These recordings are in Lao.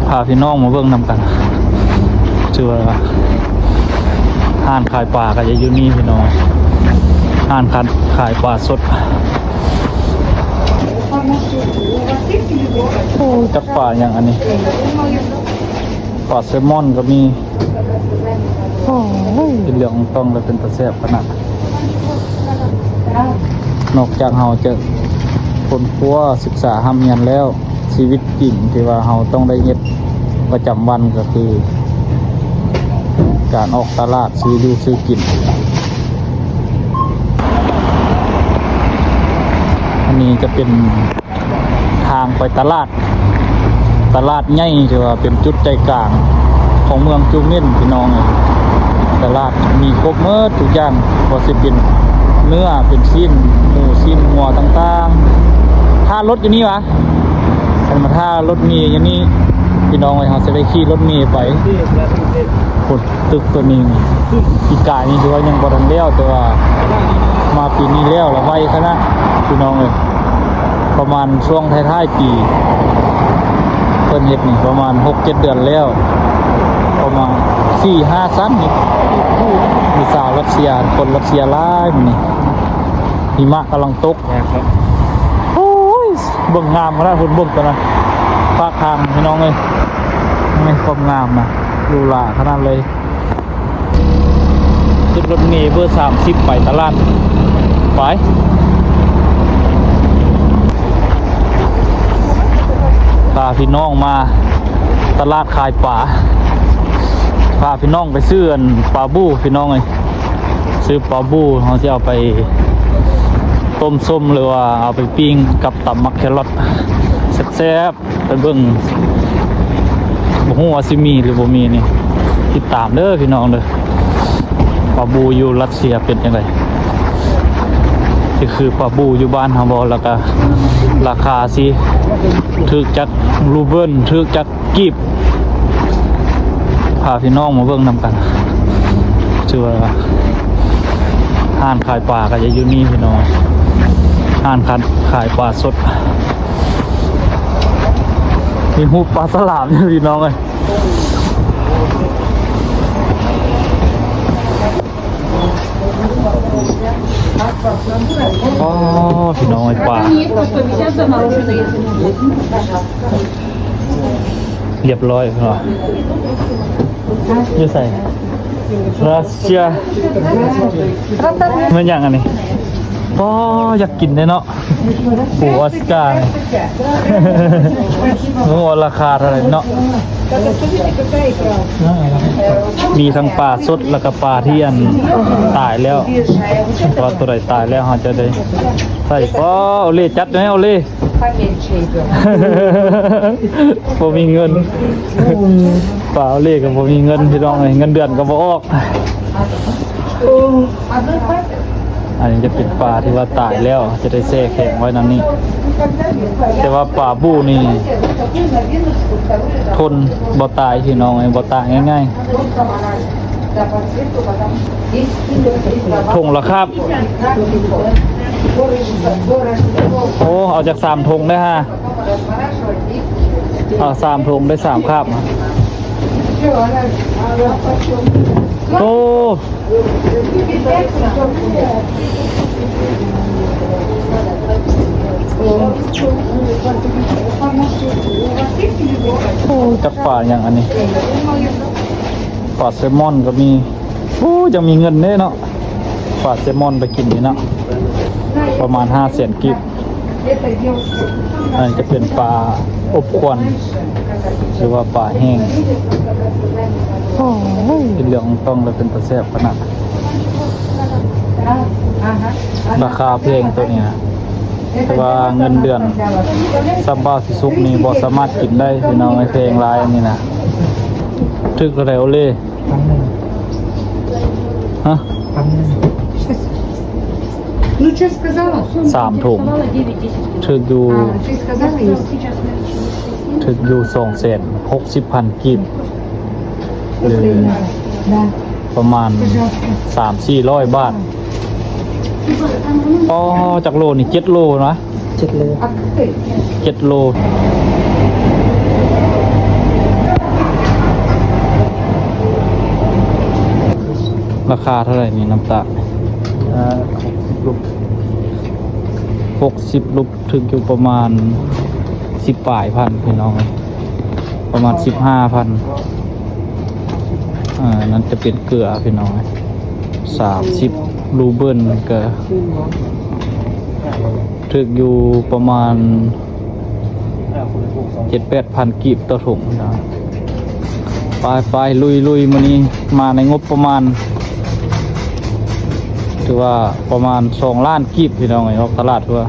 ພາພີ່ນ້ອງມາເບິ່ງນຳກັນ ຖືວ່າຮ້ານຂາຍປາກໍຈະຢູ່ນີ້ພີ່ນ້ອງ ຮ້ານຂາຍ ຂາຍປາສົດ. ໂອ້ ຈັກປາຫຍັງອັນນີ້ ປາແຊມອນກໍມີ. ໂອ້ຍ ກິນເຫຼືອງອອງຕອງແລ້ວເປັນຕາແຊບຂະໜາດ. ນອກຈາກເຮົາຈະຄົ້ນຄວ້າສຶກສາຮ່ຳຮຽນແລ້ວ ຊີວິດຈິງທີ່ວ່າເຮົາຕ້ອງໄດ້ເຮັດປະຈຳວັນ ກໍຄືການອອກຕະຫຼາດຊື້ຢູ່ຊື້ກິນ. ອັນນີ້ຈະເປັນ ທາງໄປຕະຫຼາດ ຕະຫຼາດໃຫຍ່ ຖືວ່າເປັນຈຸດໃຈກາງຂອງເມືອງຈູເມັນພີ່ນ້ອງເອີຍ. ຕະຫຼາດມີຄົບໝົດທຸກຢ່າງ ບໍ່ວ່າຊິເປັນເນື້ອ ເປັນຊີ້ນໝູ ຊີ້ນງົວຕ່າງໆ. ຖ້າລົດຢູ່ນີ້ຫວາ? ຄັນມາຖ້າລົດເມຢູ່ນີ້ ພີ່ນ້ອງເອີຍ ເຮົາຊິໄດ້ຂີ່ລົດເມໄປພຸ້ນ. ຕຶກຕົວນີ້ນີ້ ປີກາຍນີ້ຖືວ່າຍັງບໍ່ທັນແລ້ວ ແຕ່ວ່າມາປີນີ້ແລ້ວລະໄວຂະໜາດ ພີ່ນ້ອງເອີຍ. ປະມານຊ່ວງທ້າຍໆປີເພິ່ນເຮັດນີ້ ປະມານຫົກເຈັດເດືອນແລ້ວ ປະມານສີ່ຫ້າຊັ້ນນີ້. ມີຊາວຣັດເຊຍ ຄົນຣັດເຊຍຫຼາຍມື້ນີ້ ຫິມະກຳລັງຕົກ. ໂອ້ຍ ເບິ່ງງາມຂະໜາດພຸ້ນ ເບິ່ງຕົວນັ້ນ ຟາກທາງພີ່ນ້ອງເອີຍ ແມ່ນຄວາມງາມນະ ຫຼູຫຼາຂະໜາດເລີຍ. ຂຶ້ນລົດເມເບີສາມສິບໄປຕະຫຼາດ ໄປ ພາພີ່ນ້ອງມາຕະຫຼາດຂາຍປາ ພາພີ່ນ້ອງໄປຊື້ອັນປາບູ່ພີ່ນ້ອງເອີຍ. ຊື້ປາບູ່ ເຮົາຊິເອົາໄປຕົ້ມສົ້ມ ຫຼືວ່າເອົາໄປປີ້ງກັບຕຳໝາກແຄຣອດ ແຊບໆ. ໄປເບິ່ງ ບໍ່ຮູ້ວ່າຊິມີຫຼືບໍ່ມີນີ້ ຕິດຕາມເດີພີ່ນ້ອງເດີ. ປາບູ່ຢູ່ຣັດເຊຍເປັນຈັ່ງໃດ? ຊິຄືປາບູ່ຢູ່ບ້ານເຮົາບໍ່? ແລ້ວກະລາຄາຊິຖືກຈັກຣູເບິນ ຖືກຈັກ ກີບ ພາພີ່ນ້ອງມາເບິ່ງນຳກັນ ຖືວ່າຮ້ານຂາຍປາກໍຈະຢູ່ນີ້ພີ່ນ້ອງ ຮ້ານຂາຍ ຂາຍປາສົດ ມີຮູບປາສະຫຼາມຢູ່ພີ່ນ້ອງເອີຍ. ອໍ ພີ່ນ້ອງເອີຍ ປາ ລຽບຮ້ອຍເນາະ ຢູ່ໃສ? ຣັດເຊຍ ແມ່ນຫຍັງອັນນີ້? ອໍ ຢາກກິນເດ້ເນາະ. ປູອອສກາ ບໍ່ຮູ້ວ່າລາຄາເທົ່າໃດເນາະ ມີທັງປາສົດ ແລ້ວກໍປາທີ່ອັນຕາຍແລ້ວ ວ່າຕົວໃດຕາຍແລ້ວເຮົາຈະໄດ້ໃສ່. ອໍ ໂອເລ ຈັດແນວເລ ບໍ່ມີເງິນ ປາໂອເລກໍບໍ່ມີເງິນ ພີ່ນ້ອງເອີຍ ເງິນເດືອນກໍບໍ່ອອກ. ອັນນີ້ຈະເປັນປາທີ່ວ່າຕາຍແລ້ວ ຈະໄດ້ແຊ່ແຂງໄວ້ນຳນີ້ ແຕ່ວ່າປາບູ່ນີ້ທົນ ບໍ່ຕາຍພີ່ນ້ອງເອີຍ ບໍ່ຕາຍງ່າຍໆ. ຖົງລະຄາບ ໂອ້ ເອົາຈັກສາມຖົງເດີຫາ ເອົາສາມຖົງໄດ້ສາມຄາບ. ໂອ້ ໂອ້ ຈັກປາຫຍັງອັນນີ້ ປາແຊມອນກໍມີ. ໂອ້ ຍັງມີເງິນເດ້ເນາະ ປາແຊມອນໄປກິນນີ້ເນາະ ປະມານຫ້າແສນກີບ. ອັນນີ້ຈະເປັນປາອົບຄວັນ ຫຼືວ່າປາແຫ້ງ. ໂອ້ຍ ກິນເຫຼືອງອອງຕອງແລ້ວເປັນຕາແຊບຂະໜາດ. ລາຄາແພງໂຕນີ້ນະ ແຕ່ວ່າເງິນເດືອນຊຳບ່າວສີສຸກນີ້ບໍ່ສາມາດກິນໄດ້ພີ່ນ້ອງເອີຍ ແພງຫຼາຍອັນນີ້ນະ. ຖືກເທົ່າໃດໂອເລ? ພັນໜຶ່ງ ຮະ? ພັນໜຶ່ງ Ну, чё сказала? ສາມຖົງ ຖືກຢູ່ А, ты сказала, есть? ຖືກຢູ່ສອງແສນຫົກສິບພັນກີບ ຫຼື Да. ປະມານສາມສີ່ຮ້ອຍບາດ. ອໍ ຈັກໂລນີ້? ເຈັດໂລນະ? ເຈັດໂລ ເຈັດໂລ. ຄ່າເທົ່າໃດນີ້ນ້ຳຕານ? ເອີ ຫົກສິບ ລົບ ຫົກສິບລົບ ຖືກຢູ່ປະມານສິບປາຍພັນພີ່ນ້ອງເອີຍ ປະມານສິບຫ້າພັນ. ເອີ ນັ້ນຈະເປັນເກືອພີ່ນ້ອງເອີຍ ສາມສິບຣູເບິນ ກະຖືກຢູ່ປະມານ ເຈັດແປດພັນກີບຕໍ່ຖົງນະ. ໄປໆ ລຸຍໆ ມື້ນີ້ມາໃນງົບປະມານ ຖືວ່າປະມານສອງລ້ານກີບພີ່ນ້ອງເອີຍ. ອອກຕະຫຼາດ ຖືວ່າ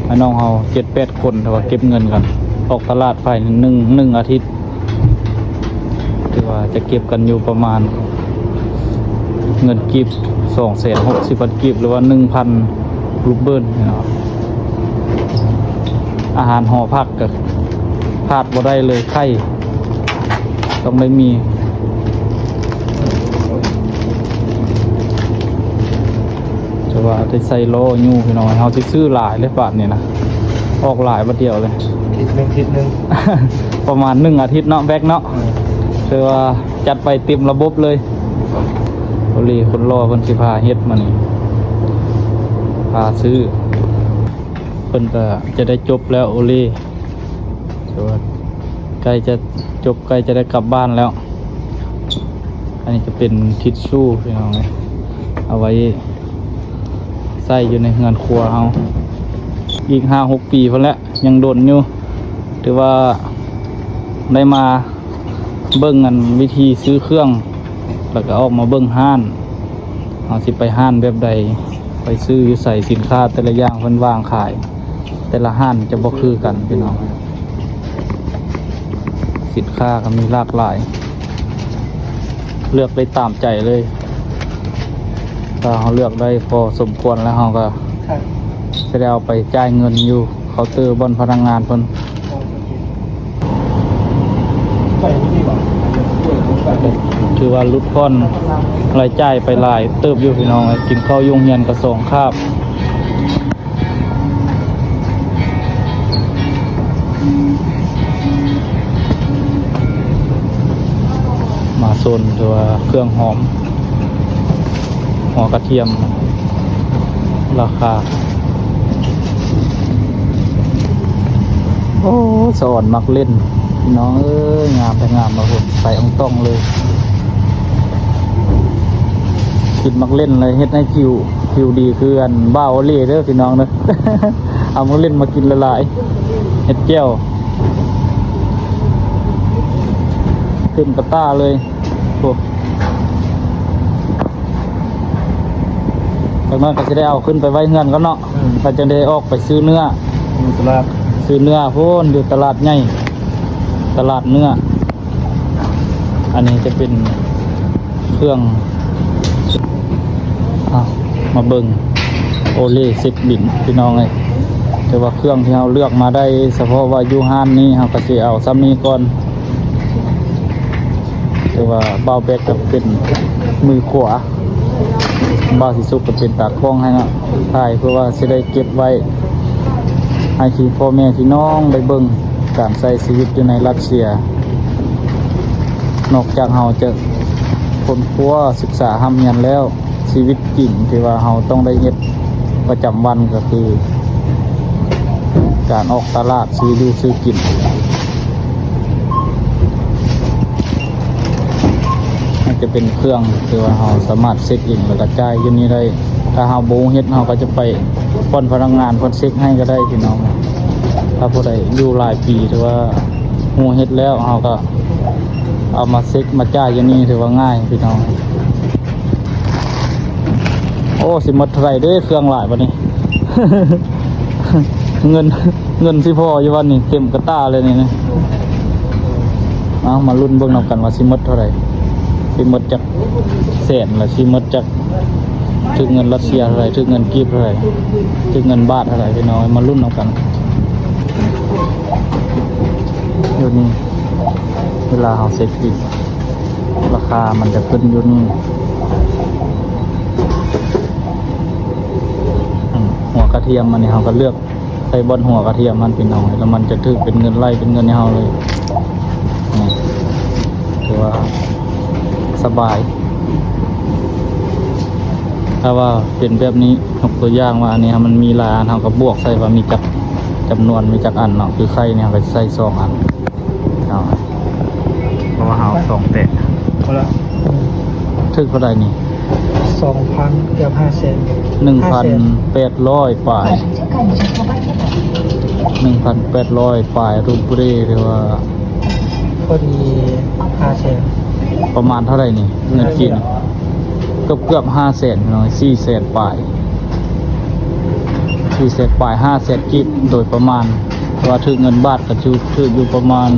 ອ້າຍນ້ອງເຮົາເຈັດແປດຄົນ ຖືວ່າເກັບເງິນກັນ ອອກຕະຫຼາດພາຍໃນໜຶ່ງ ໜຶ່ງອາທິດ ຖືວ່າຈະເກັບກັນຢູ່ປະມານເງິນກີບສອງແສນຫົກສິບພັນກີບ ຫຼືວ່າໜຶ່ງພັນຣູບເບິນເນາະ. ອາຫານຫໍພັກກໍຂາດບໍ່ໄດ້ເລີຍ ໄຂ່ຕ້ອງໄດ້ມີ ແຕ່ວ່າໄດ້ໃສ່ລໍ້ຢູ່ພີ່ນ້ອງ. ເຮົາຊິຊື້ຫຼາຍເລີຍບາດນີ້ນະ ອອກຫຼາຍບາດດຽວເລີຍ ທິດໜຶ່ງ ທິດໜຶ່ງ ປະມານໜຶ່ງອາທິດເນາະ ແບັກເນາະ. ອືມ ຖືວ່າຈັດໄປເຕັມລະບົບເລີຍ. ໂອເລຄົນຫຼໍ່ເພິ່ນຊິພາເຮັດມື້ນີ້ ພາຊື້ ເພິ່ນກໍຈະໄດ້ຈົບແລ້ວໂອເລ ຖືວ່າໃກ້ຈະຈົບ ໃກ້ຈະໄດ້ກັບບ້ານແລ້ວ. ອັນນີ້ຈະເປັນທິດຊູພີ່ນ້ອງເອີຍ ເອົາໄວ້ໃຊ້ຢູ່ໃນເຮືອນຄົວເຮົາ ອີກຫ້າຫົກປີພຸ້ນແຫຼະ ຍັງດົນຢູ່. ຖືວ່າໄດ້ມາເບິ່ງອັນວິທີຊື້ເຄື່ອງ ແລ້ວກໍອອກມາເບິ່ງຮ້ານ ເຮົາຊິໄປຮ້ານແບບໃດ ໄປຊື້ຢູ່ໃສ ສິນຄ້າແຕ່ລະຢ່າງເພິ່ນວາງຂາຍ ແຕ່ລະຮ້ານຈະບໍ່ຄືກັນພີ່ນ້ອງ. ສິນຄ້າກໍມີຫຼາກຫຼາຍ ເລືອກໄດ້ຕາມໃຈເລີຍ. ຖ້າເຮົາເລືອກໄດ້ພໍສົມຄວນແລ້ວ ເຮົາກໍຈະໄດ້ເອົາໄປຈ່າຍເງິນຢູ່ເຄົາເຕີບ່ອນພະນັກງານເພິ່ນ. ຖືວ່າຫຼຸດຜ່ອນລາຍຈ່າຍໄປຫຼາຍເຕີບຢູ່ພີ່ນ້ອງເອີຍ. ກິນເຂົ້າຢູ່ໂຮງຮຽນກໍສອງຄາບ. ມາໂຊນທີ່ວ່າເຄື່ອງຫອມ ຫົວກະທຽມ ລາຄາ ໂອ້ ສະອອນມັກຫຼິ້ນ ພີ່ນ້ອງເອີຍ ງາມແທ້ງາມເນາະ ໄປອອງຕອງເລີຍ. ກິນມັກຫຼິ້ນແລ້ວເຮັດໃຫ້ຜິວ ຜິວດີຄືອັນບ່າວໂອເລເດີພີ່ນ້ອງເດີ. ເອົາໝາກເລັ່ນມາກິນຫຼາຍໆ ເຮັດແຈ່ວ ເຕັມກະຕ່າເລີຍ. ໂອ້ ຈັກໜ້ອຍກໍຊິໄດ້ເອົາຂຶ້ນໄປໄວ້ເຮືອນກ່ອນເນາະ. ອືມ ແລ້ວຈັ່ງໄດ້ອອກໄປຊື້ເນື້ອ ຢູ່ຕະຫຼາດ ຊື້ເນື້ອພຸ້ນ ຢູ່ຕະຫຼາດໃຫຍ່ ຕະຫຼາດເນື້ອ. ອັນນີ້ຈະເປັນ ເຄື່ອງ ເອົາ ມາເບິ່ງໂອເລເຊັກບິນພີ່ນ້ອງເອີຍ. ແຕ່ວ່າເຄື່ອງທີ່ເຮົາເລືອກມາໄດ້ສະເພາະວ່າຢູ່ຮ້ານນີ້ ເຮົາກໍຊິເອົາສ່ຳນີ້ກ່ອນ. ແຕ່ວ່າບ່າວແບັກກໍເປັນມືຂວາ ບ່າວສີສຸກກໍເປັນຕາກ້ອງໃຫ້ເນາະ ຖ່າຍເພື່ອວ່າຊິໄດ້ເກັບໄວ້ ໃຫ້ທີ່ພໍ່ແມ່ພີ່ນ້ອງໄດ້ເບິ່ງການໃຊ້ຊີວິດຢູ່ໃນຣັດເຊຍ. ນອກຈາກເຮົາຈະຄົ້ນຄວ້າສຶກສາຮ່ຳຮຽນແລ້ວ ຊີວິດຈິງທີ່ວ່າເຮົາຕ້ອງໄດ້ເຮັດປະຈຳວັນກໍຄືການອອກຕະຫຼາດຊື້ຢູ່ຊື້ກິນ. ມັນຈະເປັນເຄື່ອງທີ່ວ່າເຮົາສາມາດເຊັກເອງ ແລ້ວກໍຈ່າຍຢູ່ນີ້ໄດ້. ຖ້າເຮົາບໍ່ຮູ້ເຮັດ ເຮົາກໍຈະໄປບ່ອນພະນັກງານເພິ່ນເຊັກໃຫ້ກໍໄດ້ພີ່ນ້ອງ. ຖ້າຜູ້ໃດຢູ່ຫຼາຍປີ ຫຼືວ່າຮູ້ເຮັດແລ້ວ ເຮົາກໍເອົາມາເຊັກມາຈ່າຍຢູ່ນີ້ ຖືວ່າງ່າຍພີ່ນ້ອງ. ໂອ້ ຊິໝົດເທົ່າໃດເດ້ ເຄື່ອງຫຼາຍບາດນີ້ ເງິນ ເງິນຊິພໍຢູ່ບາດນີ້ ເຕັມກະຕ່າເລີຍນີ້ນະ. ເອົາ ມາລຸ້ນເບິ່ງນຳກັນວ່າຊິໝົດເທົ່າໃດ ຊິໝົດຈັກແສນ ແລະ ຊິໝົດຈັກ ຖືກເງິນຣັດເຊຍເທົ່າໃດ ຖືກເງິນກີບເທົ່າໃດ ຖືກເງິນບາດເທົ່າໃດ ພີ່ນ້ອງ ມາລຸ້ນນຳກັນ. ດຽວນີ້ເວລາເຮົາເຊັກບິນ ລາຄາມັນຈະຂຶ້ນຢູ່ນີ້. ອືມ ຫົວກະທຽມ ອັນນີ້ເຮົາກໍເລືອກໃສ່ບ່ອນຫົວກະທຽມມັນ ພີ່ນ້ອງ ແລ້ວມັນຈະຖືກເປັນເງິນໄລ່ເປັນເງິນໃຫ້ເຮົາເລີຍ. ນີ້ ຖືວ່າສະບາຍ. ຖ້າວ່າເປັນແບບນີ້ ຍົກຕົວຢ່າງວ່າອັນນີ້ມັນມີຫຼາຍອັນ ເຮົາກໍບວກໃສ່ວ່າມີຈັກຈຳນວນ ມີຈັກອັນເນາະ. ຄືໄຂ່ນີ້ເຮົາກໍໃສ່ສອງອັນເນາະ ເພາະວ່າເຮົາເອົາສອງແຕະ. ເອົາລະ ຖືກເທົ່າໃດນີ້? ສອງພັນ ເກືອບຫ້າແສນ ໜຶ່ງພັນແປດຮ້ອຍປາຍ ໜຶ່ງພັນແປດຮ້ອຍປາຍ ຮູບເຣ ຫຼືວ່າ ພໍດີຫ້າແສນ ປະມານເທົ່າໃດນີ້ ເງິນກີບ? ເກືອບ ເກືອບຫ້າແສນ ພີ່ນ້ອງ ສີ່ແສນປາຍ ສີ່ແສນປາຍ ຫ້າແສນກີບໂດຍປະມານ. ແຕ່ວ່າຖືກເງິນບາດກໍຖືກ ຖືກຢູ່ປະມານ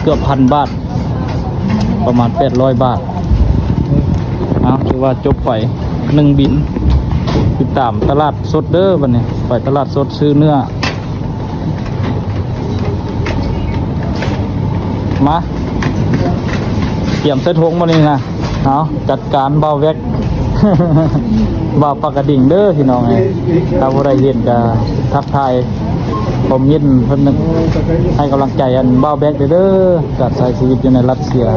ເກືອບພັນບາດ ປະມານແປດຮ້ອຍບາດ. ເອົາ ຖືວ່າຈົບໄປໜຶ່ງບິນ. ຕິດຕາມຕະຫຼາດສົດເດີ ບັດນີ້ໄປຕະຫຼາດສົດຊື້ເນື້ອ. ມາ ຕຽມໃສ່ຖົງບໍ່ນີ້ນະ. ເອົາ ຈັດການບ່າວແວັກ ບ່າວປາກກະດິງເດີພີ່ນ້ອງເອີຍ. ຖ້າຜູ້ໃດເຫັນກໍທັກທາຍຄອມເມັນເພິ່ນ ໃຫ້ກຳລັງໃຈອັນບ່າວແວັກເດີ ການໃຊ້ຊີວິດຢູ່ໃນລັດເຊຍ.